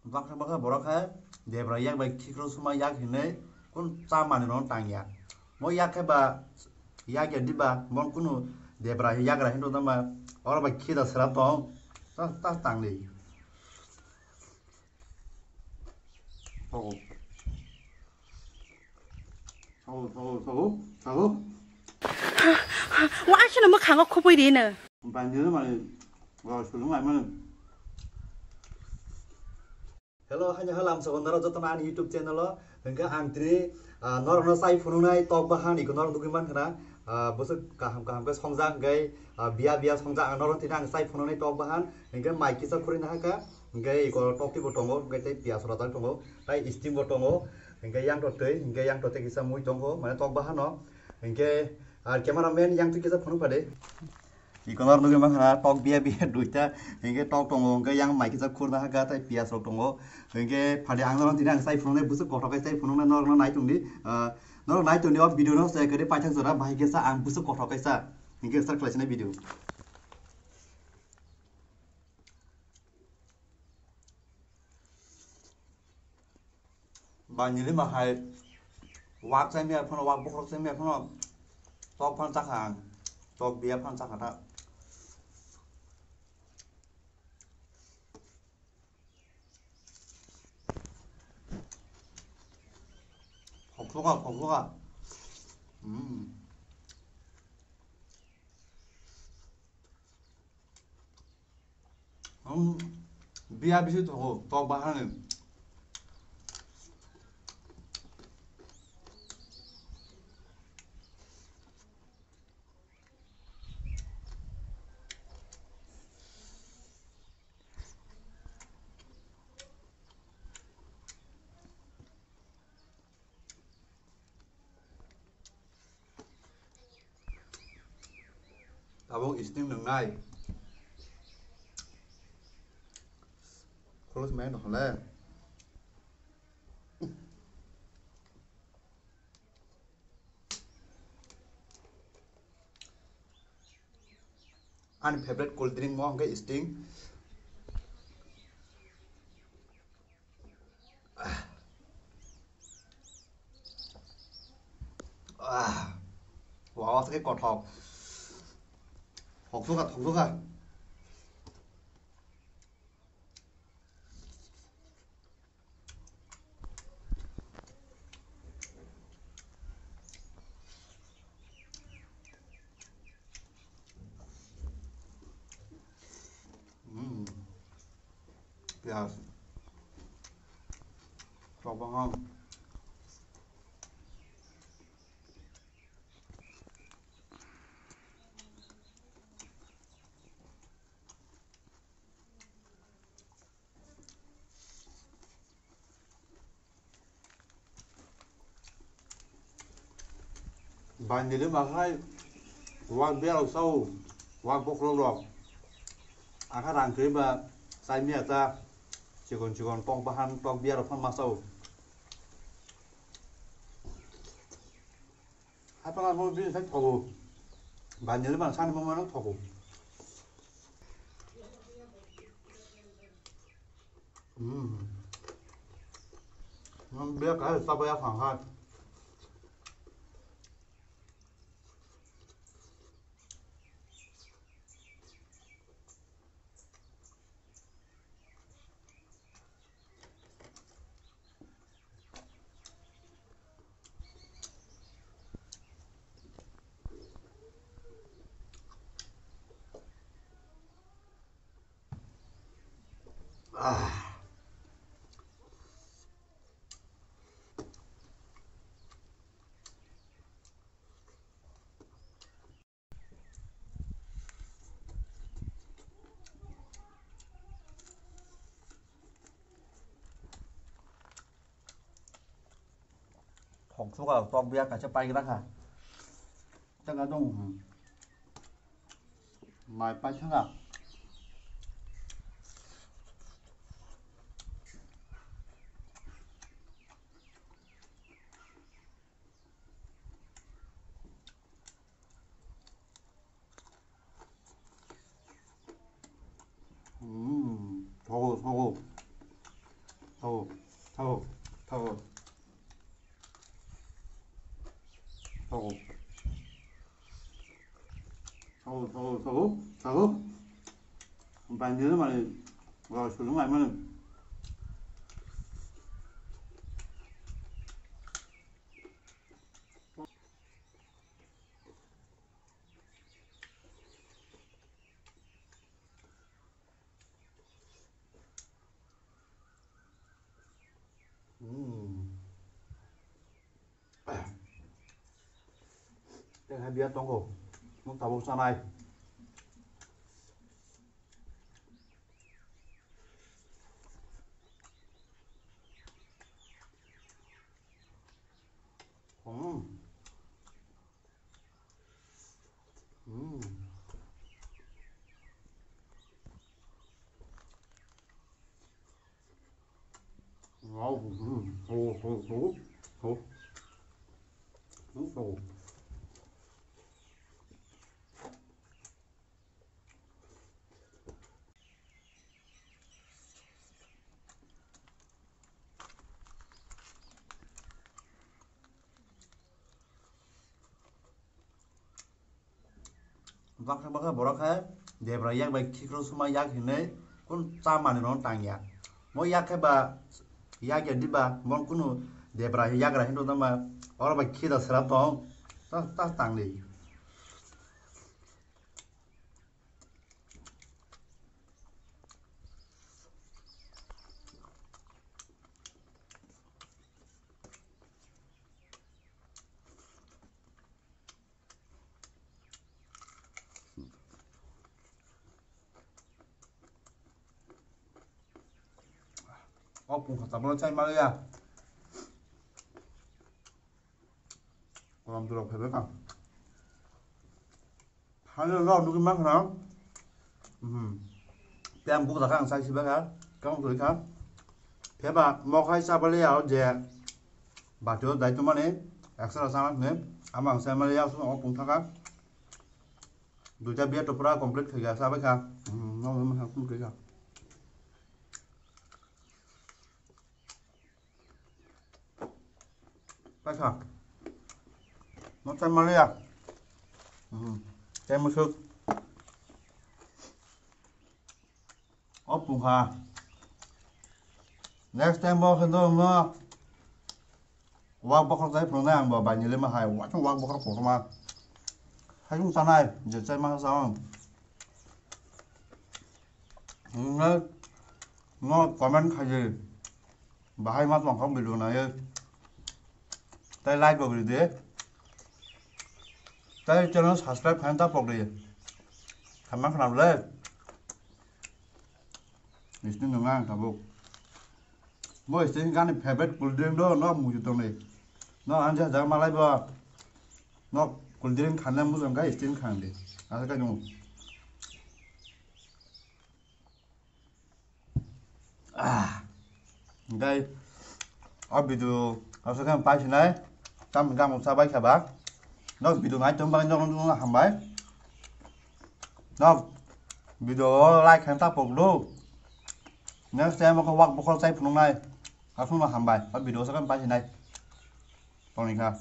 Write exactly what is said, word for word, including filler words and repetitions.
Baksa baksa borok khe debra yak bai khikrok suma yak hinwi kun cha manwi no tang ya. Mo yak khe ba yak ya diba, mo kunu debra yagra hinwi tong ma, oro bai khida sera tong, ta, ta tang di. Thogo. Thogo, thogo, thogo, thogo. Wa asino mwkhango khupui ri no. Banjiri mani, wa sulung ai mani. Hello, haino halam sa norok jotono ani YouTube channel o. Hwnkhe ang tini, ah, norokno chai phunuknai tok bahan iko norok nugwi mankha na. Ah, bwswk kaham kaham khe songjak hwnkhe, ah, biya biya songjak ang norok tini ang chai phunuknai tok bahan. Hwnkhe mai kisa khurui nahakha. Hwnkhe iko tokti bo tongo, hwnkhe tei piyaj rajak tongo, tei sting bo tongo, hwnkhe yang to twi, hwnkhe yang to tei kisa mui tongkho, mane tok bahano, hwnkhe ar cameraman yang twi kisa phunuk phade. Iko nor nugwi mankha tok biya biya duita, hwnkhe tok tongo, hwnkhe yang mai kisa khurna hakha, tei piyaj rok tongo, hwnkhe phade ang norok tini ang chai phunuknai bwswk kothok khe chai phunuknai norokno nai tongdi, ah, norok nai tongdi o video no se kwrwi paithak jora bahai khe sa ang bwswk kothok khe sa, hwnkhe start khlai sinai video. Banjili ma hai wak chai miya phano, wak bokhorok chai miya phano, tok phano chakha ang, tok biya phano chakha ta. Khokloga, khokloga. Hmm. Hmm, biya bisi tongo, tok bahani. Tabuk sting nwngnai. Khulus mai nokhle. Ani favorite cold drink mo hwnkhe sting. Ah. Wow, aswk kothok. Thokjokha, thokjokha. Hmm. Piyaj. Chopang. Banjili ma hai wak biya rok sao, wak bokhorok rok. Akha rang kwrwi ba chai miya ta, chikon chikon tok bahan tok biya rok phano ma sao. Hai pala mo bini sai thogo. Banjili ban sani mo mano thogo. Hmm. Mo biya ka sa baya phang hai. Ah. Thok suka tok biya kaisa paigwra kha. Tengka dong. Mai pai thanga. Hmm, thogo, thogo. Thago, thago, thago. Thago. Thago, thago, thago, thago. Bandino mani, wa sulung ai mani. Hmm. Tei hai biya tongo. Nwng tabuk chanai. Hmm. Hmm. Wow. Hmm. Oh, oh, oh. Oh. Hmm, oh. Baksa baksa borok khe debra yak bai khikrok suma yak hinwi kun cha manwi rok tang ya. Mo yak khe ba yak ya diba, mo kunu debra yagra hinwi tongma, oro bai khida sera tong, ta, ta tang di. O pungkha tabla chai maliya. Kolam durok phaibai kha. Thani rok nugwi mankha na. Hmm. Tei ang buk dakha ang sai sibai kha. Kamang twi kha. Pheba mokhai chabaliya o je batio dai tongmani extra sana ne. Ama ang sai maliya o pungkha kha. Duita biya to pura complete khai kha, sabai kha. Hmm, no, no, no, complete khai kha. Paikha. No time maliya. Hmm. Time musuk. O pungkha. Next time bo khe no no. Wak bokhorok chai phunuknai ang bo bai nili ma hai. Wak wak bokhorok kotorma. Hai yung sanai je chai ma sa ang. Nge no comment khaji. Bahai ma tongkha video nai. Tai like bo gri de. Tai channel subscribe khaina ta pok de. Khamma khna le. Isni nunga ang tabuk. Bo isni gani favorite cool drink do no muju tongnai. No anja jaga malai bo. No cool drink khanna mujung kai isni khang de. Asa kai nung. Ah. Gai. O video asa kai pai sinai. Tam gam sa bai kha ba. No video ngai tum bai no no hambai. No video like khan ta pok do. Next time ko wak bokol chai phunuknai. Aswkno hambai. O video sakhe pai sinai. Tongni kha.